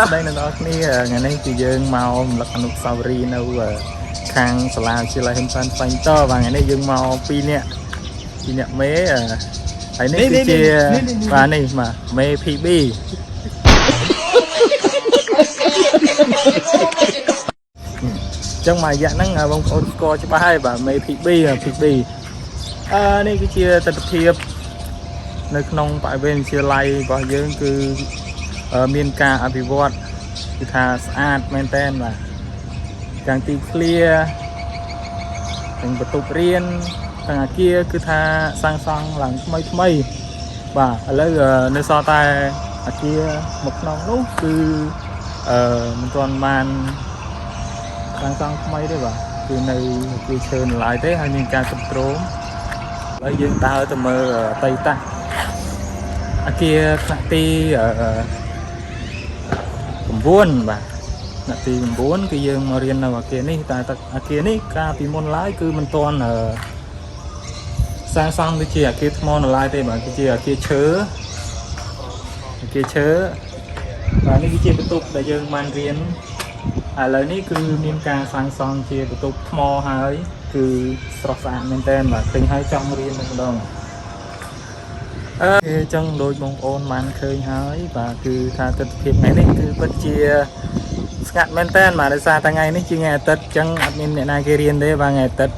ស្តីអ្នកនរគ្នាថ្ងៃនេះគឺយើងមករំលឹកអនុស្សាវរីយ៍នៅខាងសាលាវិទ្យាល័យហ៊ុនសែនស្វែងតបាទថ្ងៃនេះយើងមកពីរនាក់ពីរនាក់មេហើយនេះគឺជាបាទនេះបាទមេ PB ចឹងមួយរយៈហ្នឹងបងប្អូនស្គាល់ច្បាស់ហើយបាទមេ PB PB អឺនេះគឺជាទស្សនភាពនៅក្នុងបរិវេណវិទ្យាល័យរបស់យើងគឺមានការអភិវឌ្ឍគឺថាស្អាតមែនតើបាទទាំងទីធ្លាទាំងបន្ទប់រៀនទាំងអាគារគឺថាសាងសង់ឡើងថ្មីថ្មីបាទឥឡូវនៅសល់តែអាគារមកក្នុងនោះគឺអឺមិនទាន់បានសាងសង់ថ្មីទេបាទគឺនៅគឺឈើនៅឡើយទេហើយមានការគ្រប់គ្រងឥឡូវយើងដើរទៅមើលអតីតអាគារថ្នាក់ទី9បាទថ្នាក់ទី9គឺយើងមករៀននៅអាគារនេះតែអាគារនេះកាលពីមុនឡើយគឺមិនទាន់សាងសង់ទៅជាអាគារថ្មនៅឡើយទេបាទគឺជាអាគារឈើអាគារឈើបាទនេះគឺជាបន្ទប់ដែលយើងបានរៀនឥឡូវនេះគឺមានការសាងសង់ជាបន្ទប់ថ្មហើយគឺស្រស់ស្អាតមែនតើបាទឃើញហើយចង់រៀនតែម្ដងអឺអញ្ចឹងដូចបងប្អូនបានឃើញហើយបាទគឺថាទស្សនភាពថ្ងៃនេះគឺពិតជាស្ងាត់មែនតើបាទដោយសារតែថ្ងៃនេះជាថ្ងៃអាទិត្យអញ្ចឹងអត់មានអ្នកណាគេរៀនទេបាទថ្ងៃអាទិត្យ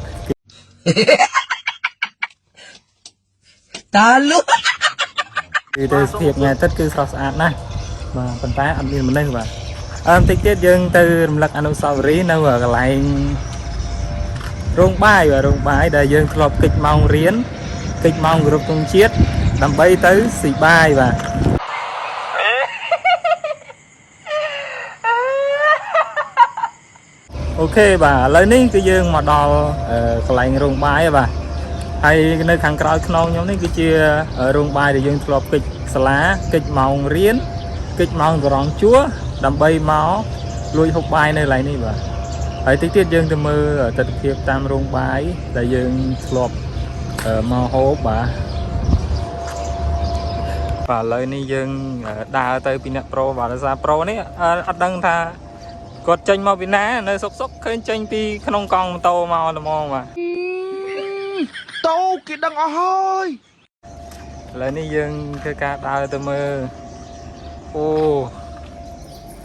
តើលុះ គឺទេសភាពថ្ងៃអាទិត្យគឺស្រស់ស្អាតណាស់បាទប៉ុន្តែអត់មានមនុស្សបាទអឺបន្តិចទៀតយើងទៅរំលឹកអនុស្សាវរីយ៍នៅកន្លែងរោងបាយបាទរោងបាយដែលយើងធ្លាប់កិច្ចម៉ោងរៀនកិច្ចម៉ោងគោរពទង់ជាតិដើម្បីទៅស៊ីបាយបាទ OK បាទឥឡូវនេះគឺយើងមកដល់កន្លែងរោងបាយហើយបាទហើយនៅខាងក្រោយខ្នងខ្ញុំនេះគឺជារោងបាយដែលយើងធ្លាប់កិច្ចសាលាកិច្ចម៉ោងរៀនកិច្ចម៉ោងត្រង់ជួរដើម្បីមកលួចហូបបាយនៅកន្លែងនេះបាទហើយតិចទៀតយើងទៅមើលទស្សនភាពតាមរោងបាយដែលយើងធ្លាប់មកហូបបាទបាទឥឡូវនេះយើងដើរទៅពីអ្នកប្រូបាទដោយសារប្រូនេះអត់ដឹងថា គាត់ចេញមកពីណានៅសុកសុកឃើញចេញពីក្នុងកង់ម៉ូតូមកតែហ្មងបាទ តោគេដឹងអស់ហើយ ឥឡូវនេះយើងធ្វើការដើរទៅមើលអូ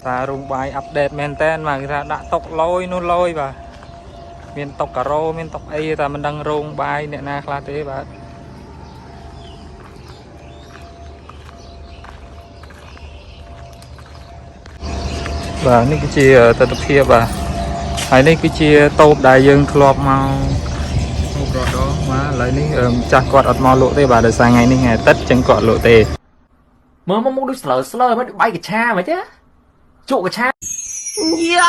តារោងបាយ update មែនតើបាទគេថាដាក់តុកលយនោះលយបាទមានតុកការ៉ូមានតុកអីតែមិនដឹងរោងបាយអ្នកណាខ្លះទេបាទបាទនេះគឺជាទស្សនភាពបាទហើយនេះគឺជាតូបដែលយើងធ្លាប់មកហូបរដងបាទឥឡូវនេះម្ចាស់គាត់អត់មកលក់ទេបាទដោយសារថ្ងៃនេះថ្ងៃអាទិត្យចឹងគាត់លក់ទេ មើលមកមុខដូចស្លើស្លើមិនបាយកឆាមិនទេជក់កឆា យ៉ា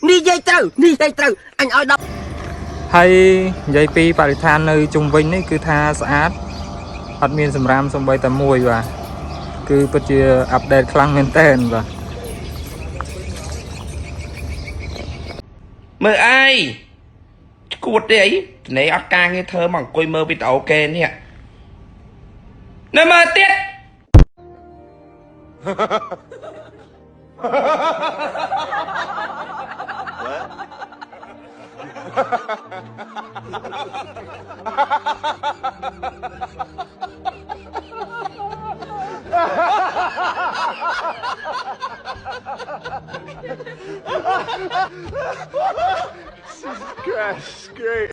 និយាយត្រូវនិយាយត្រូវអញឲ្យ10 ហើយនិយាយពីបរិស្ថាននៅជុំវិញនេះគឺថាស្អាតអត់មានសម្រាមសំបីតែមួយបាទគឺពិតជា update ខ្លាំងមែនតើបាទ មើលអីឈួតទេអីត្នេអត់ការងារធ្វើមកអង្គុយមើលវីដេអូគេនេះនៅមើលទៀត Great.